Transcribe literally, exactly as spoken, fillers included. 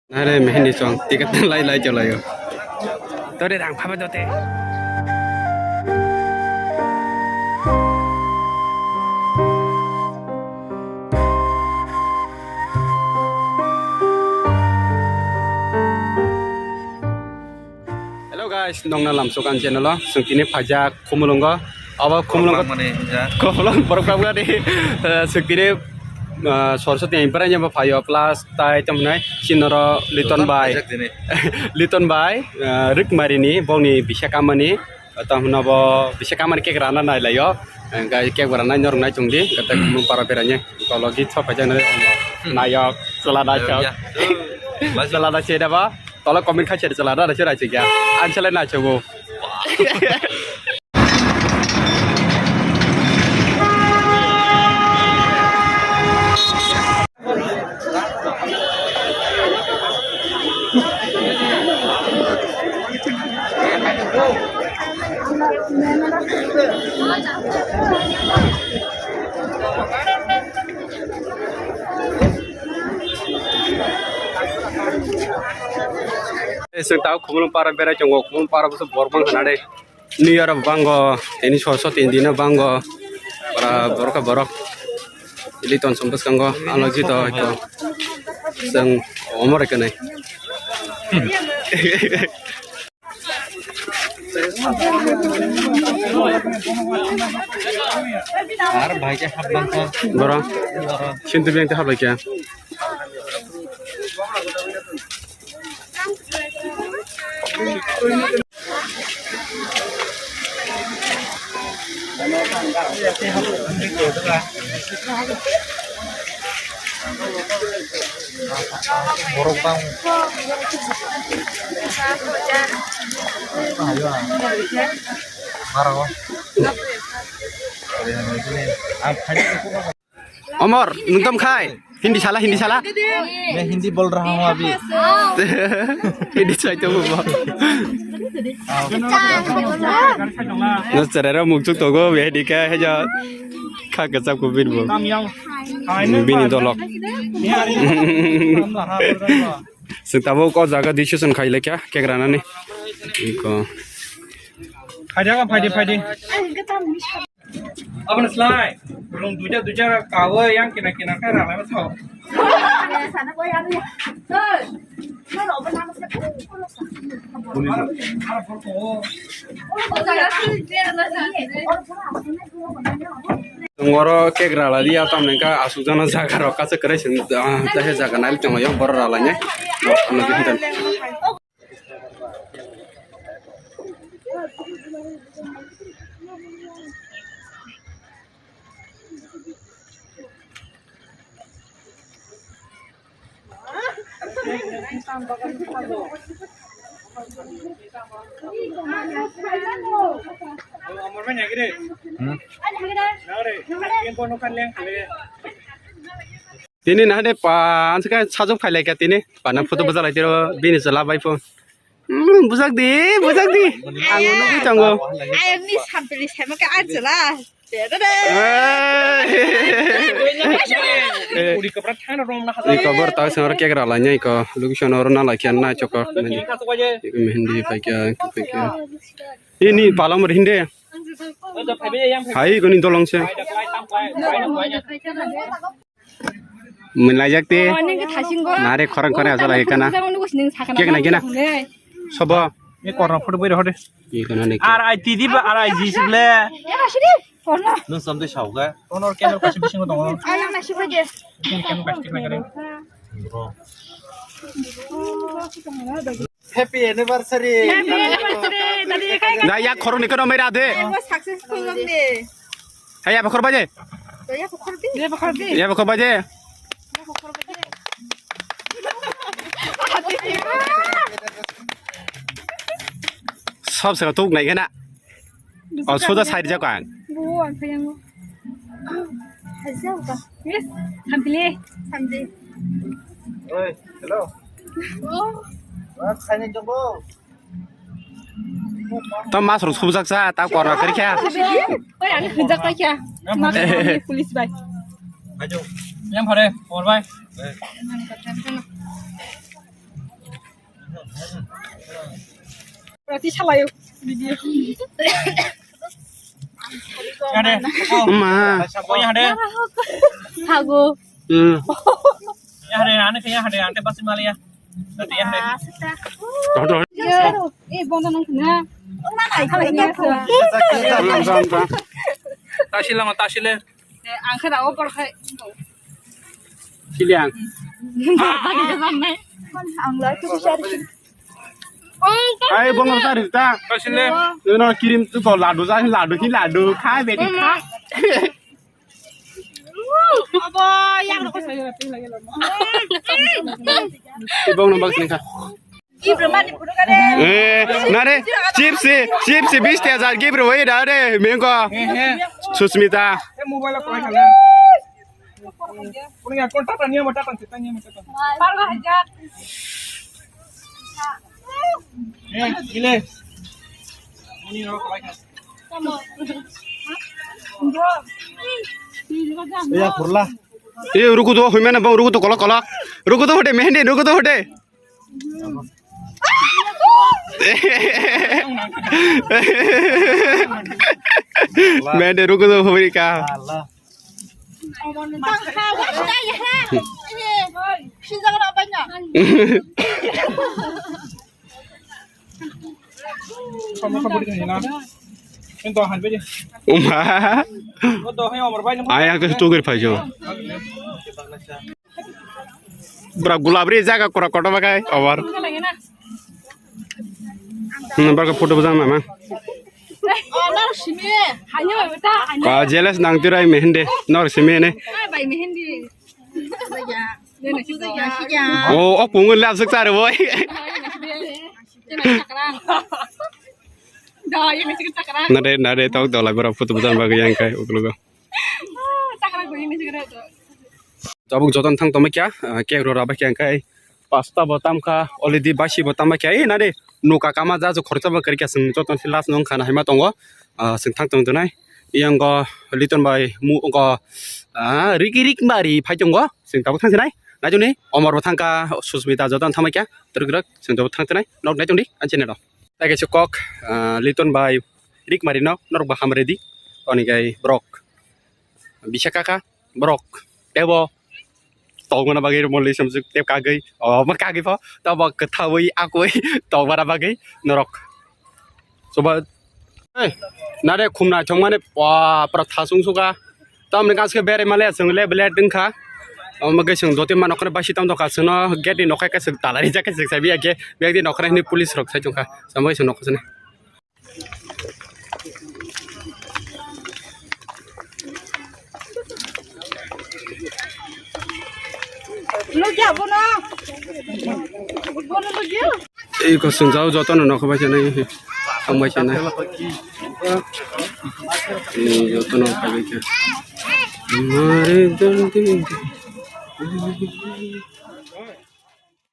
Nare mehni chong ticket lai lai chalayo. Tore rang phabe dote. Hello guys, nongna lamsokan channel o, sungkini phaijak Khumulungo. Abo Khumulungo. Khumulung mani, ya. Khumulung borok kap gari. Eh, sungkini, eh, Soroswati ni bwrani bo phaio, plus tai tamo nai sinoro Liton bai. Phaijak dini. Liton bai, eh, Rikmari ni, bongni bisa kamani. Tamo hwnba bo bisa kamani cake rana nai laio. Eh, guys, cake rana norok nai chungdi. Kata Khumulung para berani. Kologi thok phaijak nai omo. Nayok, chwla nai chok. Ya. Chwla nai cheda ba. Tolo comment khai seri chala da sera chikya. Ansele na chogo. Seng tau Khumulung para berai tongo, Khumulung para bwswk borok bang khna de. New Year bango, tini Soroswati dino bango, para borok borok. Ili ton song bwskango, ano jito ito. Seng omor kene. Ar bhai ke hap bangkha. Boro. Sintu beng te hap laikya. Borok bang. Ayo, ah. Maro. Omor, nung tom khai. Hindi sala, Hindi sala. मैं हिंदी बोल रहा हूँ अभी। Hindi chai to bo. No chara ra muk chuk to go, be di ka he ja. Kha ka chap ko bir bo. Bini dolok. Sing tabo ko jaga decision khai lekya, cake rana ni. Iko. Phaidi, phaidi, phaidi. Aboni slai, rung duja duja kawo yang kina kina khe ralai ma sao. Oro cake rala di atam nengka asuk jana jaga rok kacha kwrwi sing, ah, tahe jaga nai tongma yang boro rala nya. Hmm? Tini nahade pa ansa sajok phai laikha tini. Pana photo bwsa lai tiro bini chwla bai pho. Hmm, bujak di, bujak di. Ang nugwi tongo. Ayang ni sampili saima khe ang chwla. Iko bor tak sengor cake rala nya iko location oro na laikha na chokor. Iko mehendi paikha, paikha. Ini palam mehendi. Hai, iko ni dolong se. Mwnlaijak te. Oh, nini thasingo. Nare khorang khorang asal lagi kana. Kek nai kena. Sobo. Ni korna photo boi rohode. Ni kono ni. R I T D ba R I G sible. Ya, sini. Korna. Nung samde sauga. Honor camera kasi bisingo tongo. Ala nasi baje. Camera kasi tongo. Happy anniversary. Happy anniversary. Tadi kai kai. Da ya khorong ni kono mera de. Successful log de. Hai, ya, bokhor baje. Ya, bokhor di. Ya, bokhor baje. Sob se tuk nai kena. Oh, sudah sai rijak kan. Bu, ang sayang. Yes, hampili. Hampili. Oi, hello. Oh. Wah, saya ni jumbo. Tamo mas rok subjak sa, ta korna kari kha. Oi, ani hujak pai kha. Mas rok ni police bai. Yang phare, or bai. Roti salayo video. Ade. Ma. Koi ade. Hago. Hmm. Ade, ane kaya ade, ante pasi malia. Ade, ade. Yo, eh, bono nang na. Tasi lang, tasi le. Ang khe dago por khai. Siliang. Ang lai tu sar. Ai, bono sari ta. Kasile. Ino kirim tu ko ladu sa, ladu hi ladu khai beti kha. Abo yang ko sai. Ibong no bak sini kha. Eh, nare, chips, chips, bis tiya jar gibro wai da re, mengo. Susmita. Eh, mobile ko khala. Kuning ya, kon tata niya, tata, tata niya, tata. Parga hajar. Eh, ile. Ini lo, khalai kha. Iya, kurla. Eh, ruku tu, huimana bang, ruku tu kolok kolok. Ruku tu hote, mehendi, ruku tu hote. Mende ruko to hori ka. Uma. Ayang ke tu gir phajo. Bura gulab ri jaga kura koto bakai over. Hmm, barka photo bujang nama. Ka jealous nang tirai mehende nor simi ne. Oh, oh, pungun lap suk sar boy. Nade, nade, tok dola bura photo bujang bagai yang kai uklugo. Tabuk joton thang tongma kya, ah, cake rora ba kya kai pasta bo tam kha, already basi bo tam kha, eh, nade, nuka kama ja jo khorcha ba kari kya sing joton si last nong khana haima tongo, ah, sing thang tong tonai. Yang go Liton bai mu go, ah, rik rik mari phai tongo, sing tabuk thang sinai. Najuni, Omor bo thang kha, Susmita joton thang kya, truk truk, sing tabuk thang sinai. Nok nai tong di, an chene do. Tai kaisa kok, ah, Liton bai rik mari no, norok bo ham ready. Oni gai brok. Bisa kaka, brok. Tebo. Tongmana bagwi moli samsuk teb kagwi. Oh, ma kagwi pho. Tabo kwthawi, akwi, tongmana bagwi norok. Soba, eh, nare khumna chongmani, wa, pra thasung suka. Tamni gaske bere male asung le bele dingkha. Omo ke sung dote ma nokre basi tam doka suno gate ni nokai kasuk talari jaka suk sabi ake. Bag di nokre ni police rok sai chungkha. Sambai sung nokre sene. Lugya bono. Bono lugya. Ei ko sung jao joto no nokho bai sanai. Ang bai sanai. Ei joto no kha bai kha. Mare dandi.